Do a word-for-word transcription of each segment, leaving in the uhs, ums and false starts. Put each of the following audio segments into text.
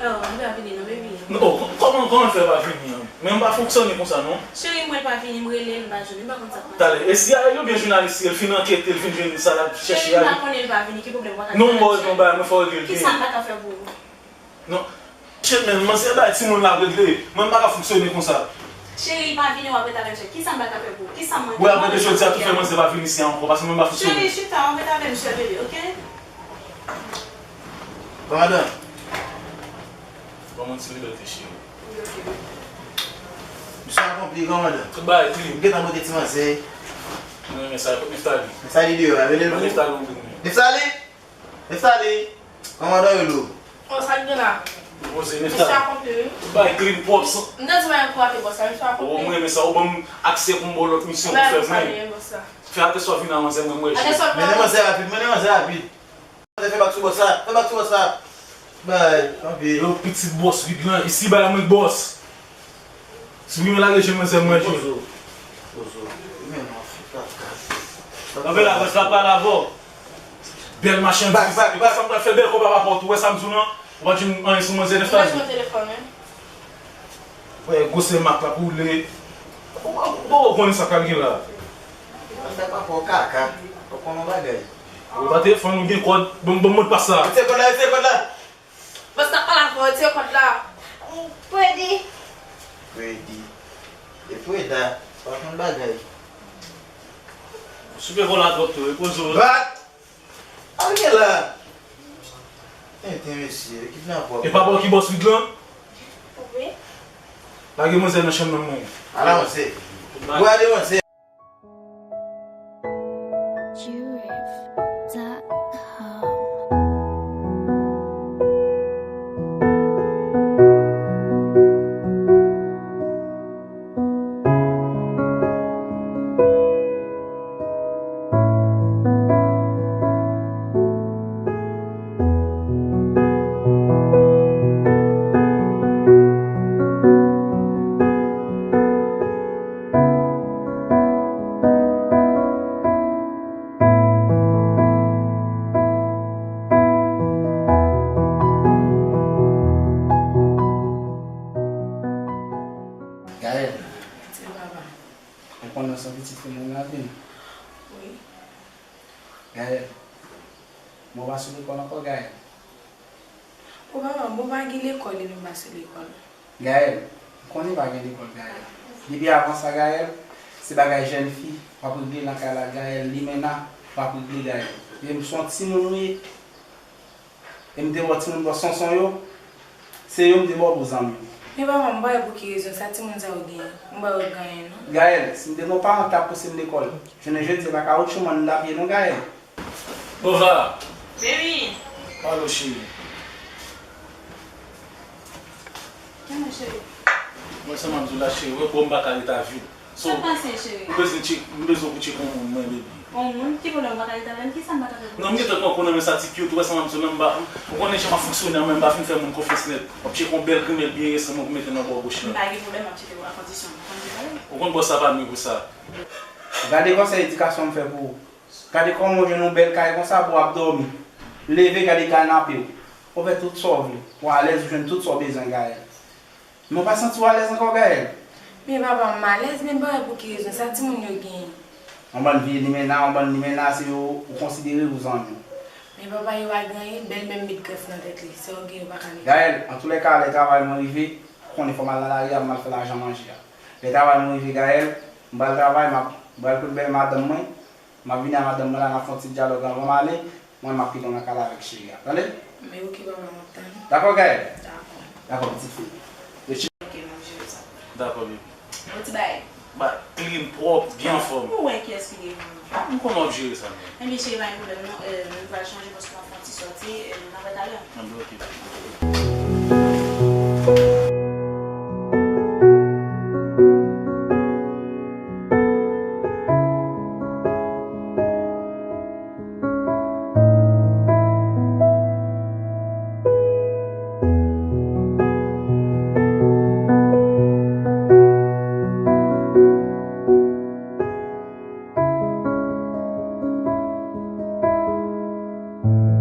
Oh, li pa vini non, baby. Non, oh, kò-, kòman, kòman l fè pa vini an? Men m pa fonksyone konsa non. Cheri, mwen l pa vini, m rele l, m pa jwenn li, m pa konn sa k pase. Talè, e si a li oubyen jounalis, li fin ankete, li fin jwenn sa l ap chèche a. Cheri, m pa konnen l pa vini, ki pwoblèm ou pa ka... Non, m ba w regle yon bagay, mwen fò w regle l. Kisa m pa ka fè pou ou? Non. Shit, man, manzè bay timoun l ap regle. Mwen m pa ka fonksyone konsa. Cheri, li pa vini, w ap ret avè m, cheri. Kisa m pa ka fè pou ou? Kisa m manke? Wè, apre de jodi a, tou fè manzè pa vin isi ankò, paske mwen m pa fonksyone. Cheri, chita, w ap ret avè m, cheri, bebe, oke? Kòmandan. Ban mwen ti libète, cheri. Wi, oke, bebe. Misyon akonpli, kòmandan. Tout bagay klin. M gentan monte ti manzè. Mwen renmen sa, kot Neftali? Neftali deyò a, rele l pou mwen. Neftali, on grenn. Neftali! Neftali! Kòmandan yo lou. Oh, sa k gen la? Poze, Neftali. Misyon akonpli, wi. Bay klin pwòp san. M te di mwen pou ape bòs la, misyon akonpli. Oh, mwen renmen sa. Ou ban m aksè pou m ba w lòt misyon pou fè mwen. Fè atensyon, vin a manzè mwen, mwen jwe. Mennen manzè rapid, mennen manzè rapid. Fè bak sou bòs la, fè bak sou bòs la. Bay, anpil. Yo, pitit bòs vide lan. Isi bay mwen bòs. Siprimen lage je manzè mwen jwe. Pozo. Pozo. Men non, fi kaka. Kanpe la, bòs la pale avè w. Bèl machandiz. Bak, bak, bak. Sa m pral fè bèl kòb a pa pòt. Ou wè sa m di w lan? Ou pa di m anyen sou manzè Neftali. Lage telefòn, wi. Wè, gwosè mak la pou w le. Ou, ou, ou konnen sa k ap gen la. Sa pa fò kaka. Ou konnen bagay. Ou pa telefòn, ou gen kòd. Bon, bon, mot pas la. Retire kòd la, retire kòd la. Bòs la pale avè w, retire kòd la. Fredi. Fredi. E Freda, pa konn bagay. Soupe vòlò twòp tou, repoze w. Bat! Al gen la! Tenten mesye, kidnapè. E pa bò ki bòs vide lan? Wi. Lage manzè nan chanm nan mwen. Ala manzè. Gade manzè. Gaël. Di papa. Ou konnen se yon pitit fi mwen nan vi m. Wi. Gaël. Mwen pa sou lekòl ankò, Gaël. Bon, papa, bon, pa gen lekòl, epi m pa sou lekòl. Gaël, m konnen pa gen lekòl, Gaël. Depi avan sa, Gaël, se bagay jèn fi w ap regle nan kay la, Gaël, limena w ap regle, Gaël. Epi m se yon timoun ou ye. E m te wè timoun bò Sonson yo, se yo m te ba w pou zanmi w. Men papa, m pa wè pou ki rezon sa timoun sa yo genyen. M pa wè yo gen anyen, non. Gaël, si m te gen yon paran k t ap pouse m lekòl, jounen jodi a, e pa kawotchou mòn m t ap ye, non, Gaël. Bova! Baby! Alo, cheri. Kòman, cheri? Mwen, sa m ap di w la, cheri, wè, bon, m pa ka ret avè w. So, sa pase, cheri? M bezwen tchek, m bezwen pou tchek yon moun, mwen, baby. Yon moun? Ki pwoblèm ou pa ka ret avè m? Kisa m pa ka fè pou ou? Non, m gentan pran kou nan men sa ti cute, ou wè sa m ap di w lan, m pa, ou konnen jan m ap fonksyone an, mwen m pa fin fè moun konfyans nèt. M ap tcheke yon bèl grimèl byen resan mwen pou mete nan bò goch lan. M pa gen pwoblèm, m ap tcheke w a kondisyon m konn ki pale. Ou konn bòs la pa mwen pou sa. Gade konsèy edikasyon m fè pou ou. Gade kòman w jwenn yon bèl kay konsa pou w ap dòmi. Leve, gade kanape w. Ou fè tout sa w vle. Ou alèz, ou jwenn tout sa w bezwen, Gaël. Men w pa santi w alèz ankò, Gaël? Men papa, m alèz, men m pa wè pou ki rezon sa timoun yo genyen. Yon bann vye limena, yon bann limena, se yo ou konsidere pou zanmi w. Men papa, yo pa gen anyen, bèl menm met grèf nan tèt li. Sa yo gen, yo pa ka met. Gaël, antoulèka, lè travay mwen rive, ou konnen fò m al nan lari a, m al fè lajan manje a. Lè travay mwen rive, Gaël, m pral travay, m ap, m pral kote bèl madanm mwen, m ap vini a madanm mwen la, n ap fè yon ti dyalòg anvan m ale. Mwen, m ap kite w nan kay la avèk cheri a. Tande? Men oke, papa, m ap tann. Dakò, Gaël? Dakò. Dakò, pitit fi. Yo chita. Oke, m ap jere sa. Dakò, baby. Yon ti bagay. Ba, clean, pwòp, byen anfòm. Ou wè kiyès ki devan nou. M konnen w ap jere sa, men. Ebyen, cheri, pa gen pwoblèm, non. Euh, nou pral chanje paske m ap fè yon ti sòti. Euh, n ap wè talè. Anben, oke.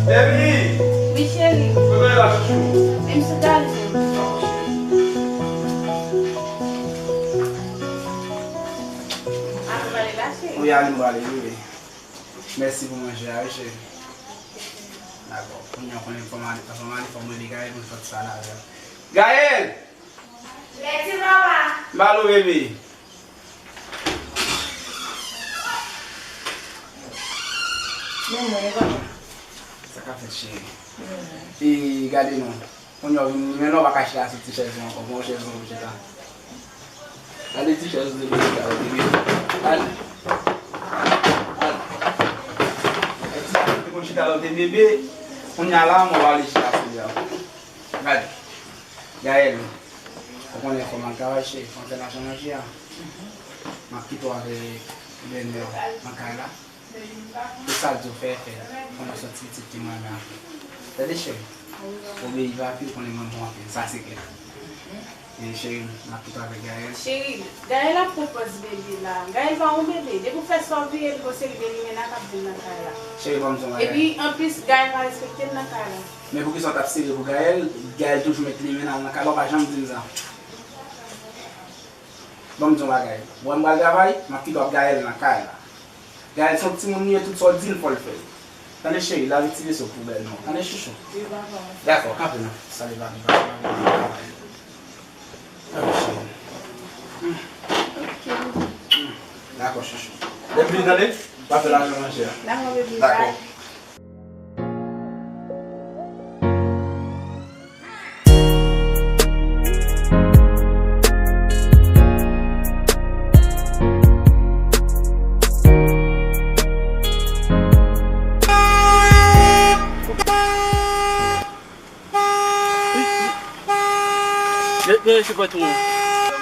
Baby! Wi, cheri. Mwen la, chouchou. Misye Gaël. Wi, ale m prale, wi, wi. Mèsi pou manje a, wi, cheri. Dakò. Kounye a, konnen fò m ale, fò m ale, fò m rele Gaël pou m fè ti pale avè l. Gaël! Lèdi, papa. M ba l ou, bebe. Men mwen, papa. Sa k ap fèt, cheri? E, gade non. Kounye a w vin, men non, w pa ka chita sou ti chèz ou ankò. Pran yon chèz ou pou chita. Gade ti chèz ou te mete la, bebe. Ale. Ale. Gade ti chèz ou te konn chita lè w te bebe. Kounye a la, mwen w ale chita sou li a. Gade. Gaël, ou konnen fò m al travay, cheri, fò m fè lajan manje a. M ap kite w avèk bèlmè w nan kay la. E sa l di w fè, fè. Konnen se yon ti pitit ki m renmen anpil. Tande, cheri. Obeyi papi, ou konnen m renmen w anpil. Sa se klè. E cheri, m ap kite w avèk Gaël. Cheri, Gaël ap pran pòz bebe la. Gaël pa yon bebe. Depi w fè sa w vire, li gon seri de limena k ap vin nan kay la. Cheri, ban m di w yon bagay. Epi, anplis, Gaël pa respekte m nan kay la. Men poukisa w t ap sere pou Gaël? Gaël toujou met limena l nan kay la, w pa janm di m sa. Ban m di w yon bagay. Ou wè m pral travay, m ap kite w ak Gaël nan kay la. Gaël se yon timoun li ye, tout sa w di l fò l fè l. Tande cheri, lave ti veso poubèl non. Tande chouchou. Wi, papa. Dakò, kanpe non. Sale papi, papi, papi, papi. Dakò, cheri. Hmm. Dakò, chouchou. Lè m vini, tande, m ap fè lajan manje a. Dakò, bebe. Dakò. Bye. Gade, gade se patwon an.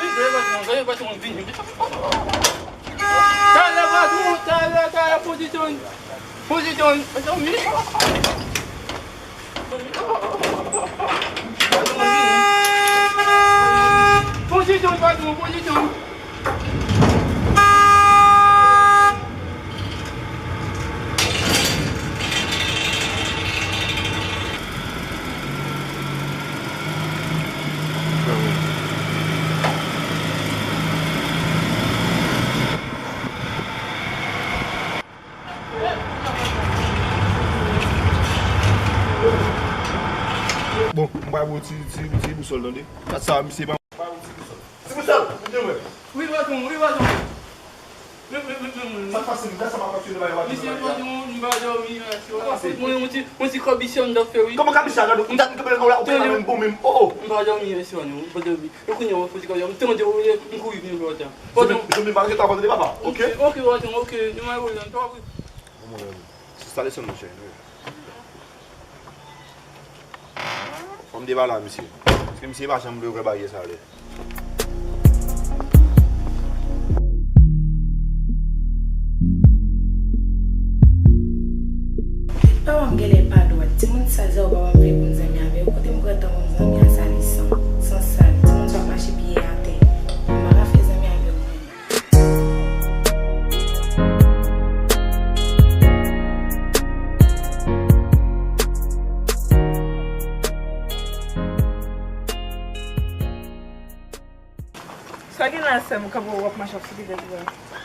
Gade, gade patwon an, gade patwon an vini. Talè, patwon, talè, talè, pozisyon. Pozisyon, patwon vini. Patwon vini. Pozisyon, patwon, pozisyon. Bon, m pral ba w ti, ti, ti bousòl, tande. Sa, sa, misye pa. Ti Bouchon, ou te wè? Wi, patwon, wi, patwon. Wi, wi, wi, wi, wi. Sa k pase, m sa pa fonksyone, bagay la. Mesye, patwon, m pa dòmi, mesye. Sa k pase? Mwen, yon ti, yon ti kòbisyon m t ap fè, wi. Kòman kòbisyon, gade, ou t ap, ou t ap, ou t ap, ou t ap menm bon menm. Oh, oh. M pa dòmi, mesye, non, m pa dòmi. E kounye a, w ap fouti kòbisyon. M tande w, m kouri vin wè w. Patwon. Jodi, jodi, m pa rete, w ap tande papa. Ok? Ok, patwon, ok. Nou mwen wè, m pa wè. Se sa leson nou, chè, nou. Fò m te pale a misye. Paske misye pa janm vle wè bagay sa lè. Papa m genlè pa dwat. Timoun sal sa yo papa m vle pou m zanmi avè yo. Kote m pran tan pou m zanmi a salisan, san sal. Timoun sa ap mache pye atè. M pa ka fè zanmi avè yo menm. Sa gen la, sè m, kanpe w ap mache ap sou tèt ou a.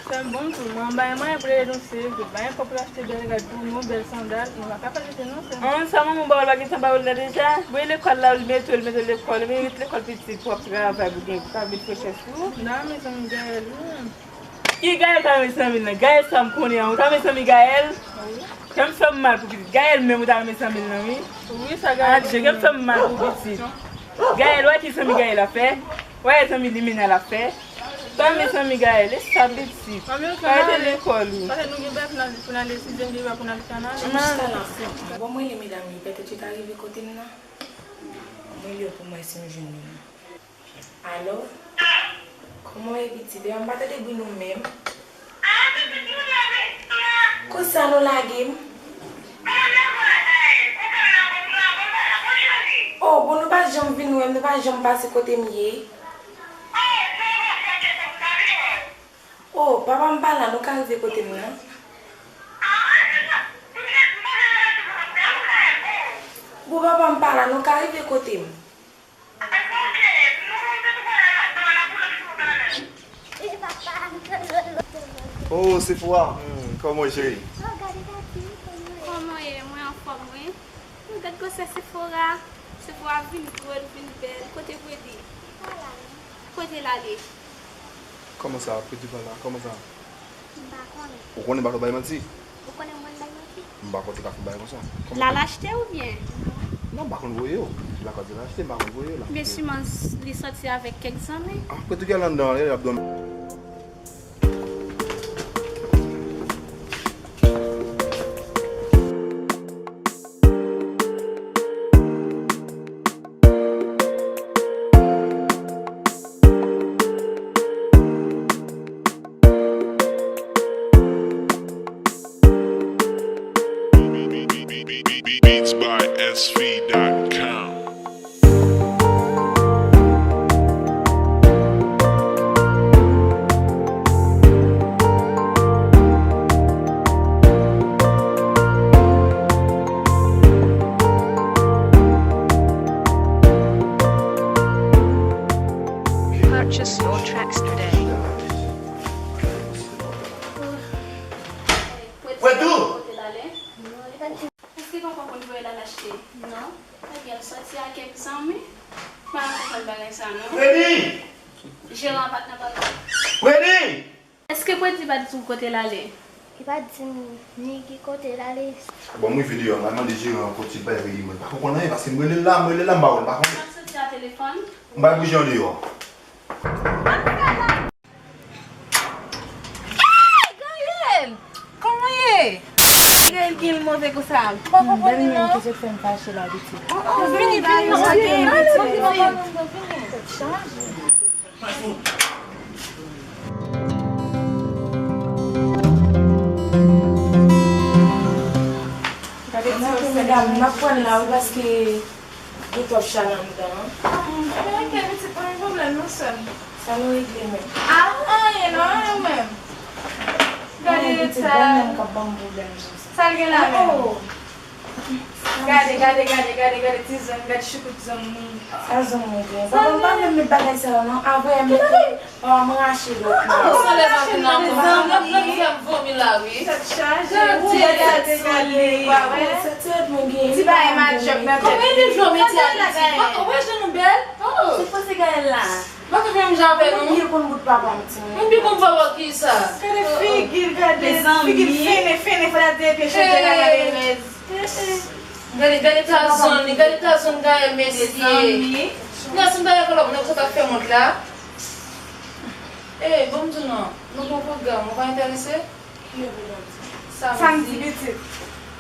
Sè m, bon tou, mwen bay mwen pou l ede nou, se tout. Bay yon kòb pou l achte bèl rad pou nou, bèl sandal, nou pa ka pa jete non, sè m. An, sa manman w ba w la, pa gen tan ba w la deja? Wi, lekòl la, li mete w, li mete w lekòl, li mete lekòl pitit pou w ap travay, pou gen, pou ka met frechè sou ou. Non, mezanmi, Gaël, wi. Ki Gaël ta renmen zanmi l nan? Gaël sa m konnen an. Ou ta renmen zanmi Gaël? Wi. Kè m fè m mal pou pitit. Gaël menm ou ta renmen zanmi l nan, wi. Wi, sa Gaël. Adje, kè m fè m mal pou pitit. Gaël, wè ki zanmi Gaël ap fè? Wè zanmi limena l ap fè? Ou ta renmen zanmi Gaël, e sa pitit. Pa rete lekòl ou. Paske nou gen bèl pou n al, pou n al etidye, n gen bèl pou n al kanal. Mwen mwen li medam li, pètèt yo ta rive kote m nan. Mwen li yo pou mwen si m jwenn li. Alo? Kòman w ye pitit? Epa m pa tande bri nou menm. Konsa nou lage m? Oh, bon, nou pa janm vin wè m, nou pa janm pase kote m ye. Oh, papa m pa la, nou ka rive kote m nan? Bon, papa m pa la, nou ka rive kote m? Oh, Sephora, kòman w ye, cheri? Oh, gade Daddy, kòman w ye? Kòman w ye? Mwen anfòm, wi. Gad gwosè Sephora. Sephora vin gwo, l vin bèl. Kote Freddy? Li pa la, non. Kote l ale? Kòman sa, Freddy pa la? Kòman sa? M pa konnen. Ou konnen m pa konn bay manti? Ou konnen mwen bay manti? M pa konn te ka fè bagay konsa. Kòman l al achte oubyen? Non, m pa konn voye yo. Lakòz li al achte, m pa konn voye yo, l al achte. Byen siman li sòti avèk kèk zanmi. Ah, Freddy gen anndan, l ap dòmi. Beats by S V dot com. Purchase your tracks today. Pwedou! Èske tonton konn voye l al achte? Non. Ebyen, l sòti ak kèk zanmi. M pa konprann bagay sa, non. Freddy! Jeran pa t nan bagay. Freddy! Èske Freddy pa t di w kote l ale? Li pa t di m ni ki kote l ale. Bon, m rive deyò, m al mande Jeran kote l bay Freddy, mwen pa konprann anyen, paske m rele l la, m rele l la, m pa wè l, m pa konnen. M ap soti a telefòn. M bay bouji an deyò. Hey, Gaël! Kòman w ye? Gaël gen l move konsa. M pa konprann li non. Ki se fè m fache la, pitit. Oh, oh, vini, vini, vini, vini. Tèt chaje. Gade ti medam, n ap pran la wi, paske gen twòp chalè anndan an. Ah, men oke, pitit, pa gen pwoblèm non, sè m. Sa nou regle menm? Ah, anyen non, anyen menm. Gade eta. Pitit, bon nèg k ap ban m pwoblèm konsa. Sa l gen la menm? Oh, oh. Gade, gade, gade, gade, gade ti zong, gade choukout zong li. Sa zong mwen gen. Papa m pa vle m met bagay sa yo non. Apre m mete, papa m rache lòt la. Ou sanble zanmi nan zanmi. Nan fè m vomi la wi. Tèt chaje. Gade, gade, gade. Ti bagay majòk nan tèt. Konbyen de vle w mete a piti? Ou wè jan nou bèl? Oh. Se poze Gaël la. Mwen tou menm jan avè nou. Mwen byen konn bout papa m ti moun. Mwen byen konn papa w ki sa. Gade figi l, gade figi l fennen, fennen, fò l ap depi chanje la, gade rèz. Gade, gade ta zòn li, gade ta zòn Gaël, mesye. Nan si m ta gen kòlòb, nèg sa t ap fè mont la. Eh, bon m di w non, nou gon pwogram, ou pa enterese? Ki lè pou jodi? Samdi. Samdi pitit.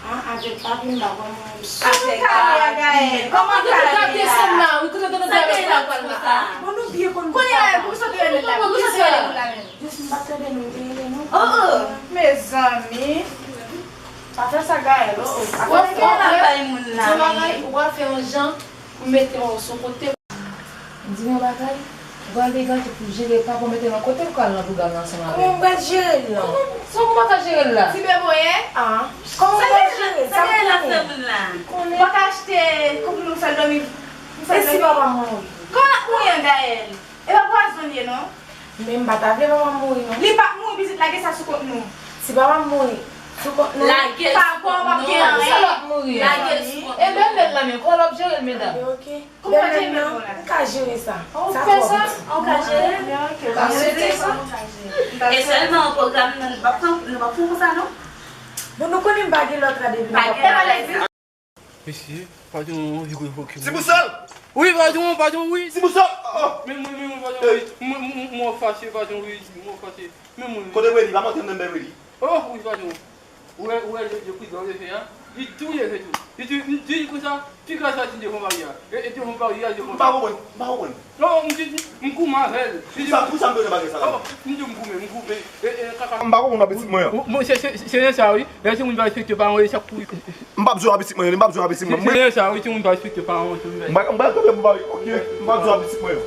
Ah, avèk papi m pa pran mwen. Sou kale a Gaël. Kòman kale a? Desann la wi, kote w te mande avèk papa l la? Bon, nou byen konn papa. Kounye a, poukisa w te rele l la? Poukisa w te rele l la menm? Jis m pa t tande nou, m te rele nou. Oh, oh. Mezanmi. Pa fè sa Gaël, oh, oh. Ou ap fè, ou ap fè yon jan pou mete w sou kote. Di m yon bagay, ou pral deganje pou jere papa w mete l yon kote, ou pral nan pwogram nan ansanm avè l. Kòman m pral jere l lan? Kòman sa w pa ka jere l la? Ti beboyè? Ah, kòman m pral jere l? Sa m konnen. Ou pa ka achte kouvri pou m fè l dòmi, pou m fè l dòmi? E si papa m mouri? Kòman l ap mouri an, Gaël? E pa pwazon l ye non. Men m pa ta vle papa m mouri non. Li p ap mouri, pitit, lage sa sou kont nou. Si papa m mouri, sou kont nou. Lage l sou kont nou. Sa l ap mouri? Lage l sou kont nou. E bèlmè l la menm, kòman l ap jere l, medam? Ok. Kòman w ap jere l la? M ka jere sa. Sa twò piti. Ou ka jere? Ou ka jere sa? E sèlman yon pwogram nan, nou p ap pran, nou p ap pran konsa non. Bon, nou konnen m pa gen lòt la depi nou p ap pran. Mesye, patwon, wi, wi, wi. Ti Bousòl! Wi, patwon, patwon, wi. Ti Bousòl! Oh! Men mwen, men mwen, patwon, wi. Mwen, mwen, mwen fache, patwon, wi. Mwen fache. Men mwen. Kote Willy? Pa montre m menm Willy. Oh, wi, patwon. Ou wè, ou wè, je, je prizon, je fè, hein? Li tou, je fè tou. Li tou, li tou, li konsa, ti kras la, ti devan mari a. E, e devan mari a, devan. M pa konprann, m pa konprann. Non, m di, m goumen avè l. Pou sa, pou sa m bezwen bagay sa la? Oh, m di m goumen, m goumen. E, e, kaka. M pa konprann wè pitit mwen an. Bon, se, se, se, se sa, wi. Lè timoun pa respekte paran yo, sa kouri. M p ap jwe ak pitit mwen, m p ap jwe ak pitit mwen. Se, se sa, wi, timoun pa respekte paran yo, timoun. M pa, m pa kanpe pou bagay, ok. M p ap jwe ak pitit mwen yo.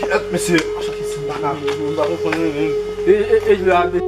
Kiyès, mesye? A chak ti bagay. M pa konprann, wi, menm. E, e, e, jwe avè.